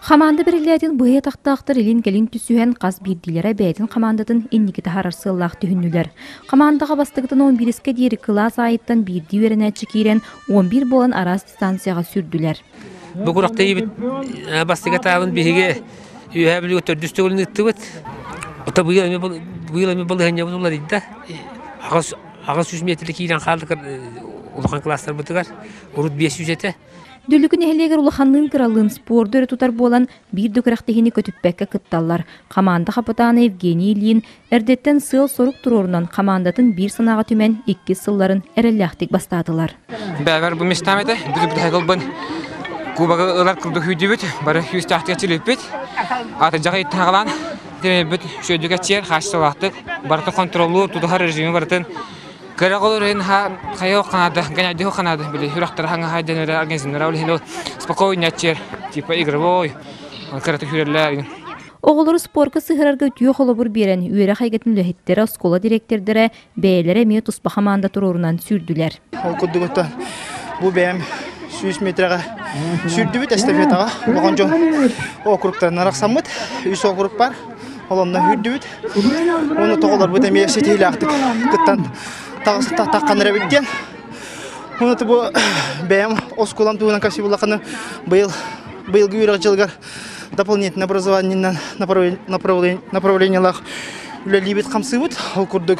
Хамаанда бэриллээтин быһый атахтаахтар илин-кэлин түсүһэн хас биирдиилэрэ бэйэтин хамаандатын инники таһаарар сыаллаах түһүннүлэр. Хамаандаҕа бастакытын 11-скэ диэри кылаас аайыттан биирдии үөрэнээччи киирэн 11 буолан араас дистанцияҕа сүүрдүлэр. Бу күрэхтэһиибит бастакы этабын биһиги Үөһээ Бүлүүгэ төрдүс төгүлүн ыыттыбыт. Ото быйыл эмиэ быйыл эмиэ балаһыанньабыт уларыйда. 800 миэтэрэ киирэн хаалдык улахан кылаастарбытыгар. Урут 500 этэ. Дүллүкү нэһилиэгэр улаханныын-кыралыын спорду өрө тутар буолан, биир да күрэхтэһиини көтүппэккэ кытталлар. Хамаанда хапытаана Евгений Ильин эрдэттэн сыал-сорук туруорунан хамаандатын биир санааҕа түмэн иккис сылларын эрэллээхтик бастаатылар. Бэйэбэр бу мечтам этэ, бүтэһик кубогы ылар курдук күүтүбүт, бары күүстээхтик чилиппит. Атырдьах ыйытаҕалаан тимирбит сүйдүк эчиэр хаачыстыбалаахтык барытын контроллуур, тутуһар режими барытын кыра оҕолор иһин хайа канада, геннадий канада били үрэхтэр хаҥаһай дэнэрэ организмнара ол иһин спокойно эчиэр типа игровой кыратык хүрэллэр. Оҕолору спорка сыһыарарга үтүө холобур биэрэн, үөрэх эйгэтин үлэһиттэрэ, оскуола дириэктэрдэрэ бэйэлэрэ эмиэ туспа хамаанда туруорунан сүүрдүлэр. Ол курдук бу бэйэм 100 метрэҕэ сүүрдүбүт эстафетаҕа улахан дьон округтарынан арахсаммыт үс округ бар ол онно сүүрдүбүт уонна тоҕолорбут эмиэ ситиһиилээхтик кыттан таххан эрэбит диэн уонна бу бэйэм оскуолам туһунан кэпсии буллаххына быйыл быйылгы үөрэх дьылыгар дополнительное образованиенан направлениелаах үлэлиибит хамсыыбыт. Ол курдук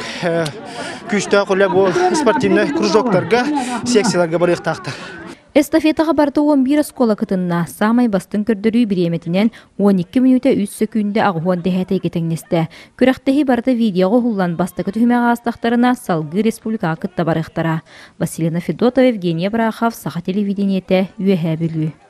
күүстээх үлэ бу спортивнай кружоктарга, секцияларга барыахтаахтар. Эстафетаҕа барыта 11 оскуола кытынна. Саамай бастыҥ көрдөрүү бириэмэтинэн 12 мүнүүтэ 3 сөкүүндэ 80 дэһээтэйгэ тэҥнэстэ. Күрэхтэһии барыта видеоҕа уһуллан бастакы түһүмэҕи аастахтарына салгыы республикаҕа кытта барыахтара. Василина Федотова, Евгения Брахов, Саха телевидениетэ, Үөһээ Бүлүү.